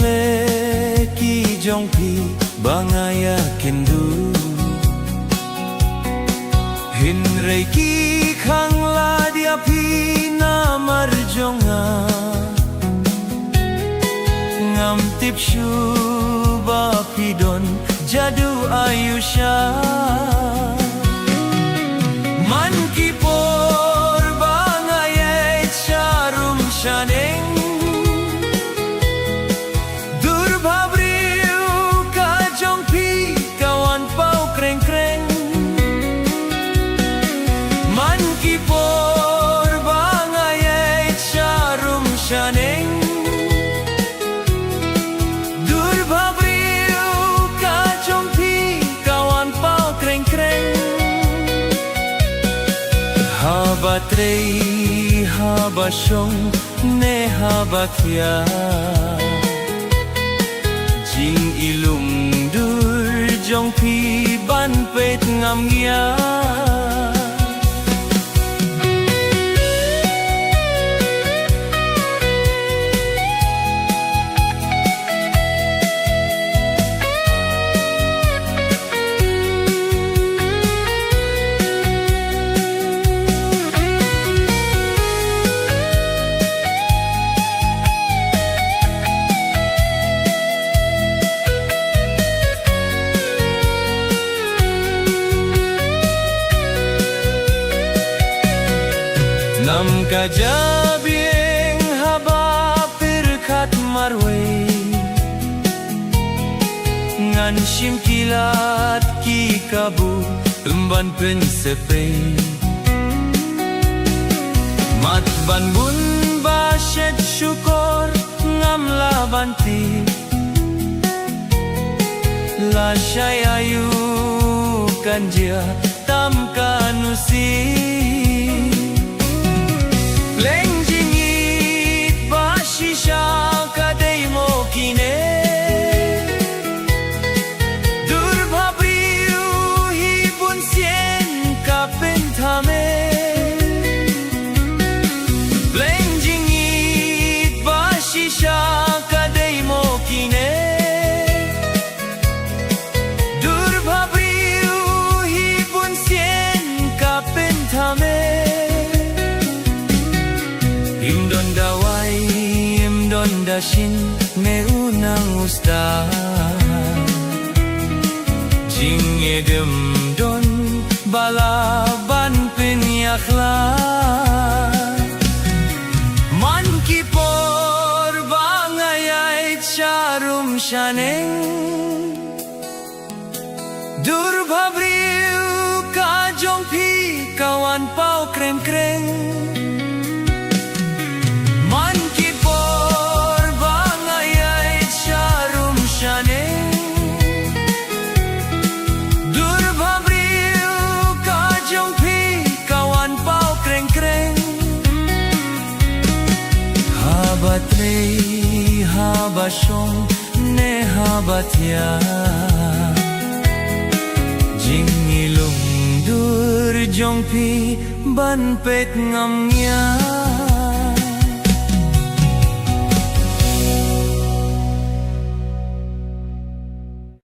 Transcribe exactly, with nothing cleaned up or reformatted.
Leh ki jong phi ba nga ïakynduh, hynrei ki khang lad ïa phi namar jong nga. Ngam tip shuh ba phi don jadu aïu sha. Man ki por ba nga ïaid sharum shaneng, dur bhabriew ka jong phi ka wan paw kreng kreng. Man ki por ba nga ïaid sharum shaneng, dur bhabriew ka jong phi ka wan paw kreng kreng. Haba trei, haba shong, ne haba thiah, jingïalum dur jong phi ban peit ngam ngiah. Nam ka jabieng haba pyrkhat marwei, ngan shim ki lad ki kabu ym ban pynsepei. Mat ban bun ba shet shukor ngam lah ban tip, lashai aïu kan jia tam kan u sih. Pleng jingïeit ba shisha ka dei mo kine, dur bhabriew hi bun sien ka pynthame. Pleng jingïeit ba shisha ka dei mo kine, dur bhabriew hi bun sien ka pynthame. Im don da wai, im don da shin, me u nang u stad. Jingïadem don ba lah ban pynïakhlad. Man ki por ba nga ïaid sharum shaneng, dur bhabriew ka jong phi ka wan paw kreng kreng. Man ki por ba nga ïaid sharum shaneng, dur bhabriew ka jong phi ka wan paw kreng kreng. Haba trei, haba shong, ne haba thiah, jingïalum dur jong phi ban peit ngam ngiah.